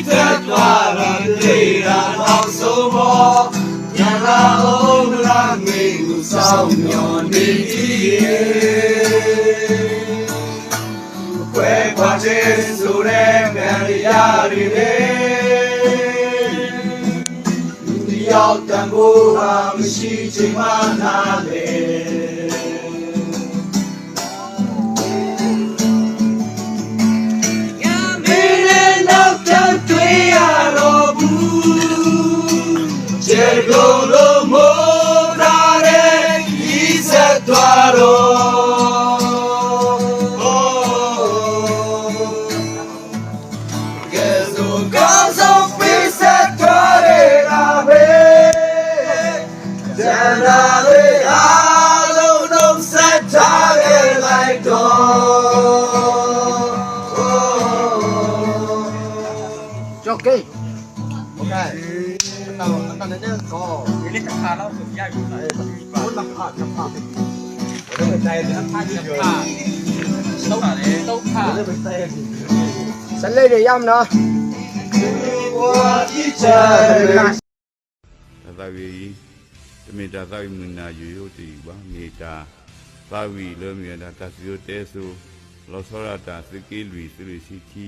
သၢတွၤလီၤတ့ၢ်တၢ်ဒီးစိမိၤ, ညၣ်လၢအိၣ်လၢမ့ၣ်အူစီၤပီၤန့ၣ်တက့ၢ်. ကွဲကွၢ်က့ၤစိၤရဲၣ်မဲာ်တယၢ်ရံၣ်န့ၣ်, ဒီးတၢ်မိၢ်ဟၣ်မုၢ်ဆံးဆံးမၤနၤလဲၣ်. မ့ၢ်န့ၣ်ဒီးတၢ်ထွဲအလီၢ်ပူၤ, ကဲဒိၣ်လိာ်မိၢ်တၢ်ရဲၣ် ယဆၢတွၤဒီး, ကဲသိးကီၢ်စီၤပ့းဆၢတွၤရဲၣ်လၢဝဲ, ကနၣ်ရ့အလိၤဒိၣ်စဲးတၢ်ရဲၣ်လၢဒီး ကၠီက့, စလဲၣ်ဒီးယါမနီၤ, တၢ်သးဝံၣ်အံၤ, တမ့ၢ်တၢ်သးဝံၣ်မုၢ်နၤယိာ်ယိာ်တယုၢ်ဘၣ်, မ့ၢ်တၢ်သးဝံၣ်လၢမ့ၢ်ဝဲဒၣ်တၢ်စံၣ်စိၤတဲစိၤ, လီၤဆီဒၣ်တၢ်သုးက့လွံၢ် သုးရ့ၣ်ဆံခံ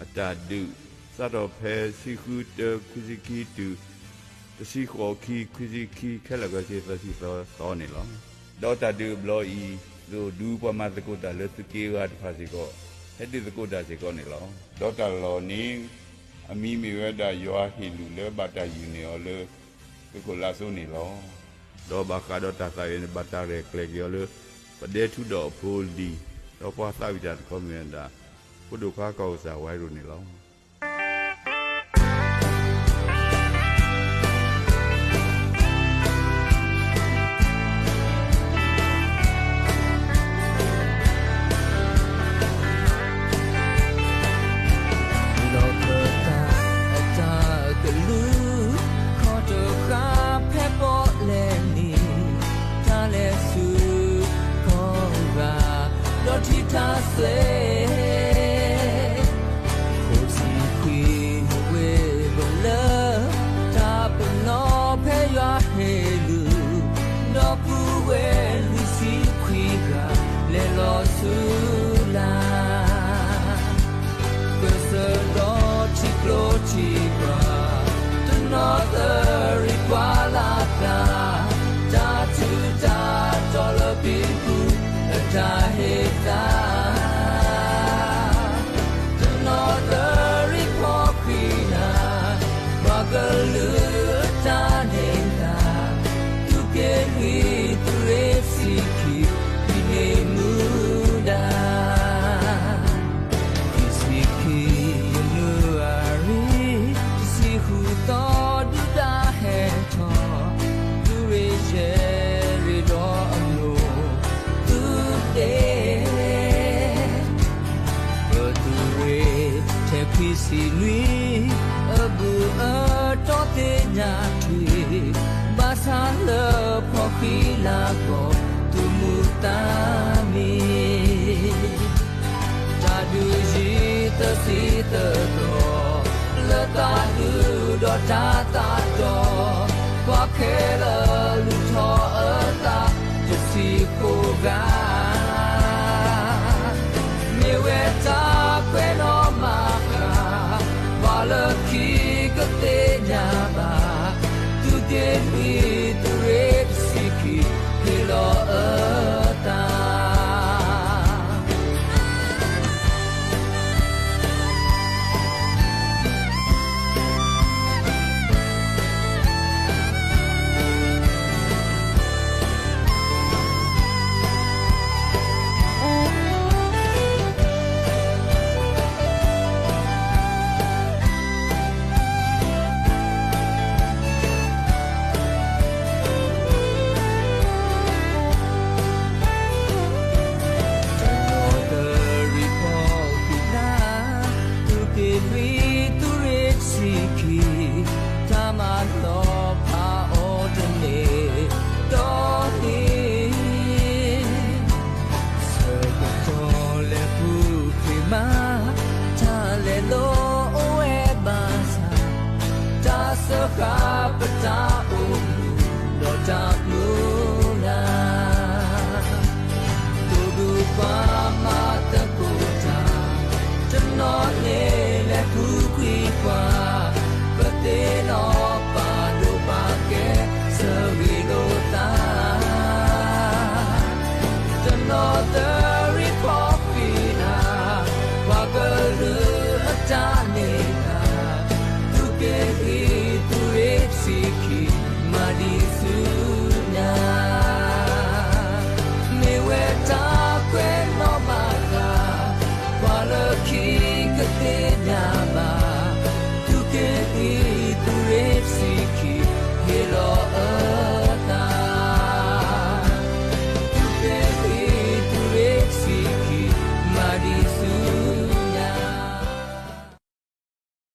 အတၢ်ဒုး, စးထီၣ်ဖဲဆံဃုတၢ ခွံဆံခံတုၤ တဆံဃိးခံ ခွံဆံခံ ခဲလၢာ်ခဲဆ့ သၢဆံသီသီန့ၣ်လီၤ. ဒီးတၢ်ဒုးအဘျီအံၤ, ဒိၣ်ဒူပှၤမၤသကိးတၢ်လၢသုးက့အဂၤတဖၣ်စ့ၢ်ကီး, ဟဲဒုးသကိးတၢ်စ့ၢ်ကီးန့ၣ်လီၤ. ဒီးတၢ်လီၢ်န့ၣ် အမံၤမ့ၢ်ဝဲဒၣ်ယွၤဟ့ၣ်လုၢ်လၢဘၣ်တၢ်ယုၢ်န့ၢ်အီၤလၢ သုးခိၣ်လါစိန့ၣ်လီၤ. ဒီးဘၣ်ဃးဒီးတၢ်သးဝံၣ်န့ၣ် ဘၣ်တၢ်ရဲၣ်ကျဲၤက့ၤအီၤလၢ ပဒဲထူဒီးအဖိလံၤ, ဒီးပှၤသးဝံၣ်တၢ်တခီမ့ၢ်ဝဲဒၣ် ဖိဒိၣ်ခွါကီၢ်ကစၢ်ဝဲရိၣ်န့ၣ်လီၤ. လီၢ်ခၢၣ်သးအတၢ်ကလုၢ်, ခီတဃာ်ဖဲပီၣ်လဲၣ်န့ၣ်, တၢ်လဲၤဆူကီၢ်ဂၤ, ဒီးထံထၢၣ်သွဲ ဃိးဆံခွံဝ့ၢ်ပလၢ, တၢ်ပနီၣ်ဖဲယွၤဟ့ၣ်လုၢ်, ဒီပုၢ်ဝဲၢ်လွံၢ်ဆံခွံဂၤ လဲၤလီၤဆူလၢ်, ကစၢၢ်ဒီးထံကျိထံကွၢ်, တနီသရံၣ်ပှၤလၢ်ကျါ, တၢ်ထူးတၢ်တီၤလၢပံၤပူၤ အတၢ်ဟ့ၣ်သါ တနီသရံၣ်ဖီၣ်ဃံနၤ, ပှၤကလုာ်အတၢ်န့ၢ်သါ, သုးက့လွံၢ်သုးရ့ၣ်ဆံခံ ဟံးန့ၢ်မူဒါ, ခံဆံခံယနူၤအါရံၤ တဆံဃုသီဒုၣ်ဒါဟဲထီၣ်, သုးရ့ၣ်ယဲၢ်ရ့ၣ်ဒီးအနိၣ်သုးဒ့ ပသုးရ့ၣ်ထဲခွံဆံနွံ အဘူးအတီၢ်သ့ၣ်ညါထွံၣ်, ဘၣ်ဆၣ်လၢဖီၣ်ဃံလၤကီၢ် သုးမုၢ်သးမံ, တၢ်ဒုးယံၤသၢဆံသၢသီ, လၢသးဒုဒီးတၢ်သးတီ, ပှၤခဲလၢာ်လုၢ်ထီၣ်အသး တဆံဃိးဂၤ မ့ၢ်ဝဲတၢ်ကွဲးနီၣ်မၤဃၣ်, ပှၤလၢခံကသ့ၣ်ညါဘၣ်, သုးက့လွံၢ်သုးရ့ၣ်တဆံခံ ဟ့ၣ်လီၤအသး. တၢ်န့ၣ်တၢ်, သူၣ်က့ၣ်ဂံၢ်သူၣ်ရ့ၣ်ဆံးခံ, မၤဒံးဆူညါ, မ့ၢ်ဝဲတၢ်ကွဲးနီၣ်ဘၣ်ဃး, ပှၤလၢခံကသ့ၣ်ညါ